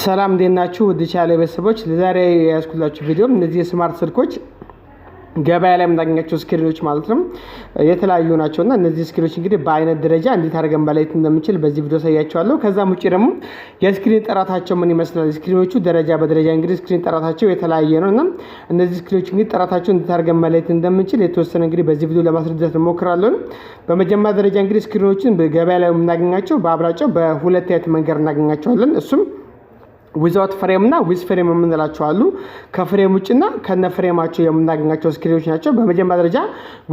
ሰላም፣ እንዴት ናችሁ? ውድ ቻናሌ ቤተሰቦች፣ ለዛሬ የያዝኩላችሁ ቪዲዮ እነዚህ የ smart ስልኮች ገበያ ላይ የምናገኛቸው screen ኦች ማለት ነው የተለያዩ ናቸው። እና እነዚህ screen ኦች እንግዲህ በአይነት ደረጃ እንዴት አድርገን መለየት እንደምንችል በዚህ ቪዲዮ አሳያችኋለሁ። ከዛም ውጭ ደግሞ የ screen ጥራታቸው ምን ይመስላል፣ screen ኦቹ ደረጃ በደረጃ እንግዲህ screen ጥራታቸው የተለያየ ነው። እና እነዚህ screen ኦች እንግዲህ ጥራታቸው እንዴት አድርገን መለየት እንደምንችል የተወሰነ እንግዲህ በዚህ ቪዲዮ ለማስረዳት እሞክራለሁ። በመጀመሪያ ደረጃ እንግዲህ screen ኦችን ገበያ ላይ የምናገኛቸው በአብላጫው በሁለት አይነት መንገድ እናገኛቸዋለን። እሱም without frame እና with frame የምንላቸው አሉ። ከ frame ውጭና ከነ frame ኣቸው የምናገኛቸው screen ኦች ናቸው። በመጀመሪያ ደረጃ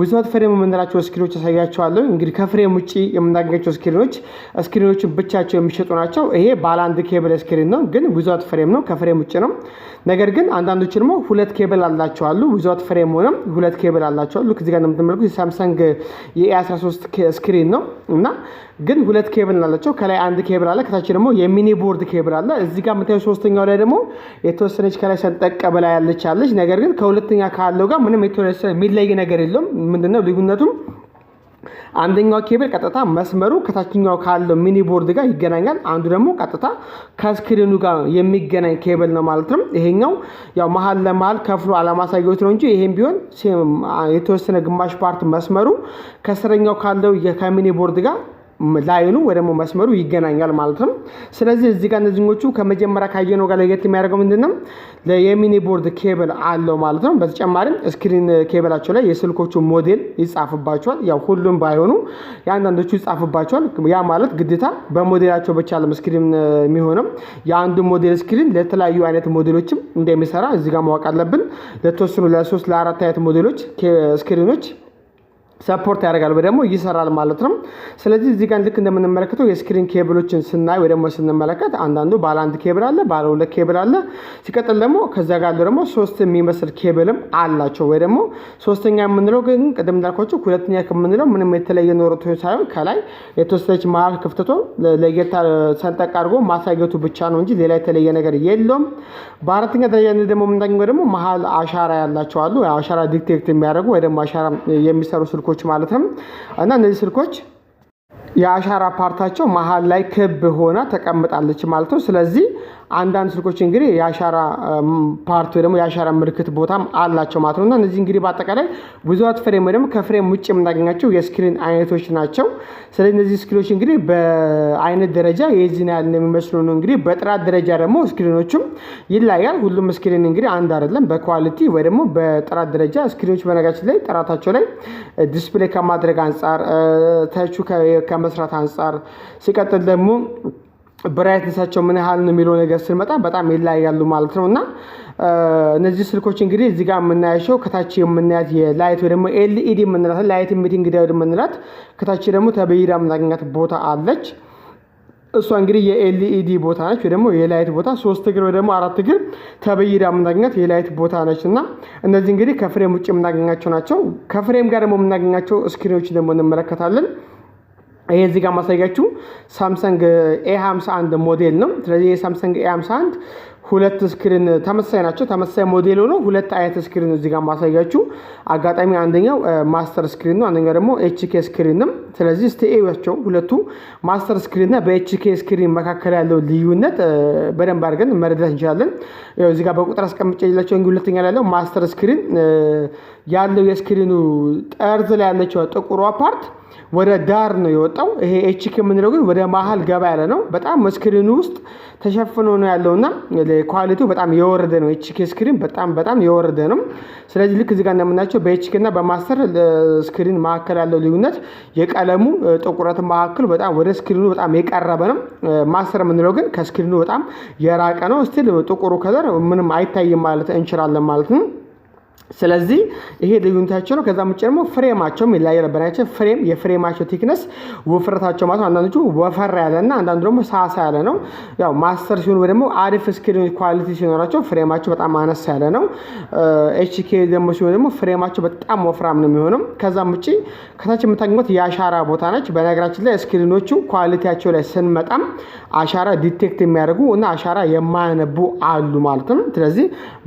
without frame የምንላቸው screen ኦች አሳያችኋለሁ። እንግዲህ ከ frame ውጭ የምናገኛቸው screen ኦች screen ኦችን ብቻቸው የሚሸጡ ናቸው። ይሄ ባለ አንድ cable screen ነው፣ ግን without frame ነው፣ ከ frame ውጭ ነው። ነገር ግን አንዳንዶች ደግሞ ሁለት ኬብል አላቸው አሉ። Without frame ሆነም ሁለት ኬብል አላቸው አሉ። እዚህ ጋር እንደምትመለከቱት የ Samsung የ A13 screen ነው እና ግን ሁለት ኬብል አላቸው። ከላይ አንድ ኬብል አለ፣ ከታች ደግሞ የ mini board cable አለ። እዚህ ጋር የምታዩ ሶስተኛው ላይ ደግሞ የተወሰነች ከላይ ሰንጠቅ ብላ ያለች አለች። ነገር ግን ከሁለተኛ ካለው ጋር ምንም የተወሰነ የሚለይ ነገር የለውም። ምንድነው ልዩነቱም? አንደኛው ኬብል ቀጥታ መስመሩ ከታችኛው ካለው mini board ጋር ይገናኛል። አንዱ ደግሞ ቀጥታ ከ screen ኡ ጋር የሚገናኝ ኬብል ነው ማለት ነው። ይሄኛው ያው መሀል ለመሀል ከፍሎ አለማሳየት ነው እንጂ ይሄም ቢሆን የተወሰነ ግማሽ part መስመሩ ከስረኛው ካለው ከ mini board ጋር line ኡ ወይ ደግሞ መስመሩ ይገናኛል ማለት ነው። ስለዚህ እዚህ ጋር እነዚህኞቹ ከመጀመሪያ ካየነው ጋር ለየት የሚያደርገው ምንድነው? የ mini board cable አለው ማለት ነው። በተጨማሪም screen cable ኣቸው ላይ የስልኮቹ ሞዴል ይጻፍባቸዋል። ያው ሁሉም ባይሆኑ የአንዳንዶቹ ይጻፍባቸዋል። ያ ማለት ግዴታ በሞዴላቸው ብቻ አይደለም screen የሚሆነው፣ የአንዱ ሞዴል screen ለተለያዩ አይነት ሞዴሎችም እንደሚሰራ እዚህ ጋር ማወቅ አለብን። ለተወሰኑ ለሶስት ለአራት አይነት ሞዴሎች screen ኦች support ያደርጋል ወይ ደግሞ ይሰራል ማለት ነው። ስለዚህ እዚህ ጋር ልክ እንደምንመለከተው የ screen cable ኦችን ስናይ ወይ ደግሞ ስንመለከት አንዳንዱ ባለ አንድ ኬብል አለ፣ ባለ ሁለት ኬብል አለ። ሲቀጥል ደግሞ ከዛ ጋር ያለው ደግሞ ሶስት የሚመስል ኬብልም አላቸው። ወይ ደግሞ ሶስተኛ የምንለው ግን ቅድም እንዳልኳቸው ሁለተኛ ከምንለው ምንም የተለየ ኖሮት ሳይሆን ከላይ የተወሰነች መሀል ክፍተቶ ለየት ሰንጠቅ አድርጎ ማሳየቱ ብቻ ነው እንጂ ሌላ የተለየ ነገር የለውም። በአራተኛ ደረጃ ደግሞ የምናገኘው ደግሞ መሀል አሻራ ያላቸው አሉ። አሻራ detect የሚያደርጉ ወይ ደግሞ አሻራ የሚሰሩ ስልኮች ማለት ነው። እና እነዚህ ስልኮች የአሻራ part ኣቸው መሀል ላይ ክብ ሆና ተቀምጣለች ማለት ነው። ስለዚህ አንዳንድ ስልኮች እንግዲህ የአሻራ part ወይ ደግሞ የአሻራ ምልክት ቦታም አላቸው ማለት ነው። እና እነዚህ እንግዲህ በአጠቃላይ without frame ወይ ደግሞ ከ frame ውጭ የምናገኛቸው የ screen አይነቶች ናቸው። ስለዚህ እነዚህ screen ኦች እንግዲህ በአይነት ደረጃ የዚህን ያህል እንደሚመስሉ ነው። እንግዲህ በጥራት ደረጃ ደግሞ screen ኦቹም ይለያል። ሁሉም screen እንግዲህ አንድ አይደለም። በ quality ወይ ደግሞ በጥራት ደረጃ screen ኦች በነገራችን ላይ ጥራታቸው ላይ display ከማድረግ አንጻር፣ touch ኡ ከመስራት አንጻር፣ ሲቀጥል ደግሞ brightness ኣቸው ምን ያህል ነው የሚለው ነገር ስንመጣ በጣም ይለያያሉ ማለት ነው። እና እነዚህ ስልኮች እንግዲህ እዚህ ጋር የምናያቸው ከታች የምናያት የ light ወይ ደግሞ LED የምንላት፣ light emitting diode የምንላት፣ ከታች ደግሞ ተበይዳ የምናገኛት ቦታ አለች። እሷ እንግዲህ የ LED ቦታ ነች ወይ ደግሞ የ light ቦታ፣ ሶስት እግር ወይ ደግሞ አራት እግር ተበይዳ የምናገኛት የ light ቦታ ነች። እና እነዚህ እንግዲህ ከ frame ውጭ የምናገኛቸው ናቸው። ከ frame ጋር ደግሞ የምናገኛቸው screen ኦች ደግሞ እንመለከታለን። ይሄ እዚህ ጋር ማሳያችሁ Samsung A51 ሞዴል ነው። ስለዚህ የ Samsung A51 ሁለት screen ተመሳሳይ ናቸው። ተመሳሳይ ሞዴል ሆኖ ሁለት አይነት screen እዚህ ጋር ማሳያችሁ። አጋጣሚ አንደኛው master screen ነው፣ አንደኛው ደግሞ HK screen ነው። ስለዚህ እስቲ እዩዋቸው፣ ሁለቱ master screen እና በ HK screen መካከል ያለው ልዩነት በደንብ አድርገን መረዳት እንችላለን። ያው እዚህ ጋር በቁጥር አስቀምጬላችሁ እንግዲህ ሁለተኛ ላይ ያለው master screen ያለው የ screen ኡ ጠርዝ ላይ ያለችው ጥቁሯ part ወደ ዳር ነው የወጣው። ይሄ HK የምንለው ግን ወደ መሀል ገባ ያለ ነው። በጣም screen ኡ ውስጥ ተሸፍኖ ነው ያለውና quality ው በጣም የወረደ ነው። HK screen በጣም በጣም የወረደ ነው። ስለዚህ ልክ እዚህ ጋር እንደምናቸው በ HK እና በ master screen መካከል ያለው ልዩነት የቀለሙ ጥቁረት መካከል በጣም ወደ screen ኡ በጣም የቀረበ ነው። Master የምንለው ግን ከ screen ኡ በጣም የራቀ ነው። Still ጥቁሩ color ምንም አይታይም ማለት እንችላለን ማለት ነው። ስለዚህ ይሄ ልዩነታቸው ነው። ከዛም ውጭ ደግሞ frame ኣቸውም ይለያያል። በናቸው frame የ frame ኣቸው thickness ውፍረታቸው ማለት ነው። አንዳንዶቹ ወፈር ያለ እና አንዳንዱ ደግሞ ሳሳ ያለ ነው። ያው master ሲሆኑ ወይ ደግሞ አሪፍ screen quality ሲኖራቸው frame ኣቸው በጣም አነስ ያለ ነው። HK ደግሞ ሲሆን ደግሞ frame ኣቸው በጣም ወፍራም ነው የሚሆነው። ከዛም ውጭ ከታች የምታገኙት የአሻራ ቦታ ነች። በነገራችን ላይ screen ኦቹ quality ያቸው ላይ ስንመጣም አሻራ detect የሚያደርጉ እና አሻራ የማያነቡ አሉ ማለት ነው። ስለዚህ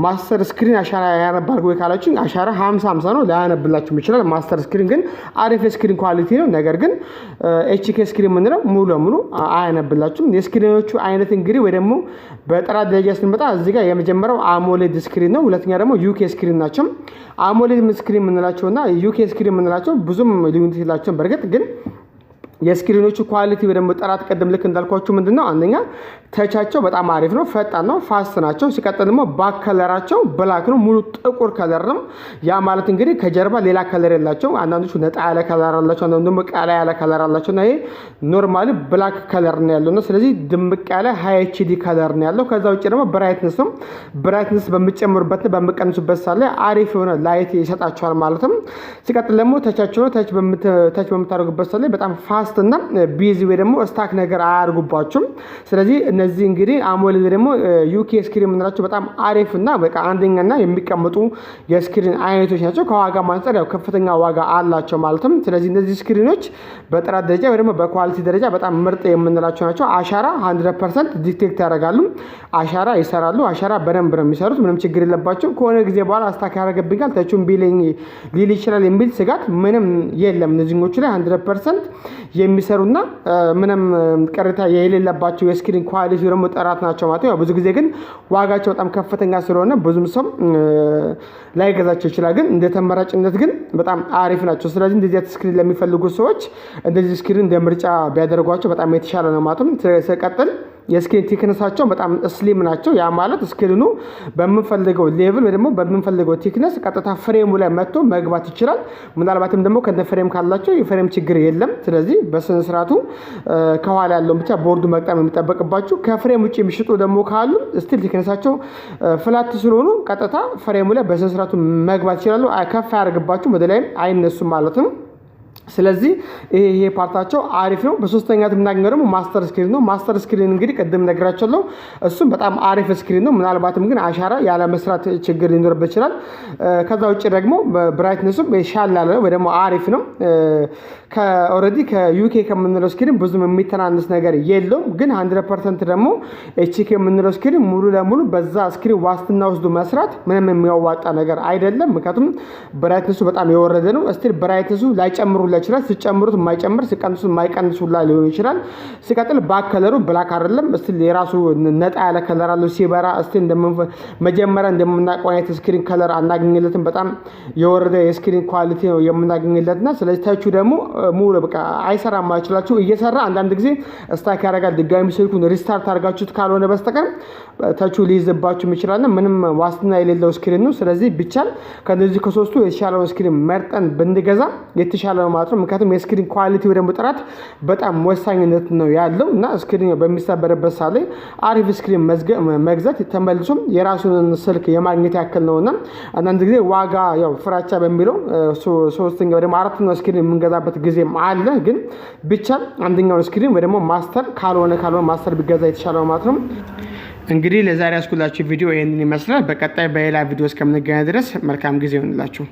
master screen አሻራ ያነባል ወይ ካላችሁ ካላችሁ አሻራ 50-50 ነው፣ ላያነብላችሁም ይችላል። Master screen ግን አሪፍ የ screen quality ነው። ነገር ግን HK screen የምንለው ሙሉ ለሙሉ አያነብላችሁም። የ screen ኖቹ አይነት እንግዲህ ወይ ደግሞ በጥራት ደረጃ ስንመጣ እዚህ ጋር የመጀመሪያው AMOLED screen ነው። ሁለተኛ ደግሞ UK screen ናቸው። AMOLED screen የምንላቸው እና UK screen የምንላቸው ብዙም ልዩነት የላቸውም። በእርግጥ ግን የ screen ኖቹ quality ወይ ደግሞ ጥራት ቀደም ልክ እንዳልኳችሁ ምንድነው፣ አንደኛ touch ኣቸው በጣም አሪፍ ነው፣ ፈጣን ነው፣ fast ናቸው። ሲቀጥል ደግሞ back color ኣቸው black ነው፣ ሙሉ ጥቁር color ነው። ያ ማለት እንግዲህ ከጀርባ ሌላ color የላቸው። አንዳንዶቹ ነጣ ያለ color አላቸው፣ አንዳንዱ ደግሞ ቀላ ያለ color አላቸው እና ይሄ normally black color ነው ያለው ነው። ስለዚህ ድምቅ ያለ high HD color ነው ያለው። ከዛ ውጭ ደግሞ brightness ነው። Brightness በምትጨምሩበት በምትቀንሱበት ሰዓት ላይ አሪፍ የሆነ light ይሰጣቸዋል ማለትም። ሲቀጥል ደግሞ touch ኣቸው ነው። Touch በምታደርጉበት ሰዓት ላይ በጣም fast እና busy ወይ ደግሞ stuck ነገር አያደርጉባችሁም። ስለዚህ እነዚህ እንግዲህ AMOLED ደግሞ UK screen የምንላቸው በጣም አሪፍ እና በቃ አንደኛና የሚቀመጡ የ screen አይነቶች ናቸው። ከዋጋ አንጻር ያው ከፍተኛ ዋጋ አላቸው ማለትም። ስለዚህ እነዚህ screen ኖች በጥራት ደረጃ ወይ ደግሞ በ quality ደረጃ በጣም ምርጥ የምንላቸው ናቸው። አሻራ 100% detect ያደርጋሉ። አሻራ ይሰራሉ። አሻራ በደንብ ነው የሚሰሩት። ምንም ችግር የለባቸው። ከሆነ ጊዜ በኋላ stuck ያደርግብኛል፣ touch ኡን ሊል ይችላል የሚል ስጋት ምንም የለም። እነዚህኞቹ ላይ 100% የሚሰሩና ምንም ቅሬታ የሌለባቸው የ screen quality ደግሞ ጥራት ናቸው ማለት ነው። ብዙ ጊዜ ግን ዋጋቸው በጣም ከፍተኛ ስለሆነ ብዙም ሰው ላይገዛቸው ይችላል። ግን እንደ ተመራጭነት ግን በጣም አሪፍ ናቸው። ስለዚህ እንደዚህ አይነት screen ለሚፈልጉ ሰዎች እንደዚህ screen እንደ ምርጫ ቢያደርጓቸው በጣም የተሻለ ነው ማለት ነው። ሲቀጥል የ screen thickness ኣቸው በጣም slim ናቸው። ያ ማለት screen ኑ በምንፈልገው level ወይ ደግሞ በምንፈልገው thickness ቀጥታ frame ኡ ላይ መጥቶ መግባት ይችላል። ምናልባትም ደግሞ ከነ frame ካላቸው የ frame ችግር የለም። ስለዚህ በስነ ስርዓቱ ከኋላ ያለውን ብቻ ቦርዱ መግጠም የሚጠበቅባችሁ። ከ frame ውጭ የሚሸጡ ደግሞ ካሉ still thickness ኣቸው flat ስለሆኑ ቀጥታ frame ኡ ላይ በስነ ስርዓቱ መግባት ይችላሉ። ከፍ አያደርግባችሁም፣ ወደ ላይም አይነሱም ማለት ነው። ስለዚህ ይሄ part ኣቸው አሪፍ ነው። በሶስተኛ የምናገኘው ደግሞ master screen ነው። Master screen እንግዲህ ቅድም ነግራቸዋለሁ። እሱም በጣም አሪፍ screen ነው። ምናልባትም ግን አሻራ ያለ መስራት ችግር ሊኖርበት ይችላል። ከዛ ውጭ ደግሞ brightness ኡም ሻል ያለ ወይ ደግሞ አሪፍ ነው። ከ already ከ UK ከምንለው screen ብዙም የሚተናነስ ነገር የለውም። ግን 100% ደግሞ HK የምንለው screen ሙሉ ለሙሉ በዛ screen ዋስትና ወስዶ መስራት ምንም የሚያዋጣ ነገር አይደለም። ምክንያቱም brightness ኡ በጣም የወረደ ነው። Still brightness ኡ ላይጨምሩላ ይችላል። ሲጨምሩት የማይጨምር፣ ሲቀንሱት የማይቀንሱላ ሊሆን ይችላል። ሲቀጥል back color ኡ black አይደለም። Still የራሱ ነጣ ያለ color አለው። ሲበራ still መጀመሪያ እንደምናውቀው አይነት screen color አናገኝለትም። በጣም የወረደ የ screen quality ነው የምናገኝለትና ስለዚህ touch ኡ ደግሞ ሙሉ በቃ አይሰራም ማይችላችሁ እየሰራ አንዳንድ ጊዜ stuck ያደርጋል። ድጋሚ ስልኩን restart አድርጋችሁት ካልሆነ በስተቀር touch ኡ ሊይዝባችሁ ይችላል። ምንም ዋስትና የሌለው screen ነው። ስለዚህ ቢቻል ከነዚህ ከሶስቱ የተሻለውን screen መርጠን ብንገዛ የተሻለ ነው ማለት ነው። ምክንያቱም የ screen quality ወይ ደግሞ ጥራት በጣም ወሳኝነት ነው ያለው እና screen በሚሰበርበት ሰዓት ላይ አሪፍ screen መግዛት ተመልሶም የራሱን ስልክ የማግኘት ያክል ነውና አንዳንድ ጊዜ ዋጋ ያው ፍራቻ በሚለው ሶስተኛ ወይ ደግሞ አራተኛው screen የምንገዛበት ጊዜም አለ። ግን ብቻ አንደኛውን screen ወይ ደግሞ master ካልሆነ master ቢገዛ የተሻለ ነው ማለት ነው። እንግዲህ ለዛሬ ያስኩላችሁ ቪዲዮ ይህንን ይመስላል። በቀጣይ በሌላ ቪዲዮ እስከምንገናኝ ድረስ መልካም ጊዜ ይሁንላችሁ።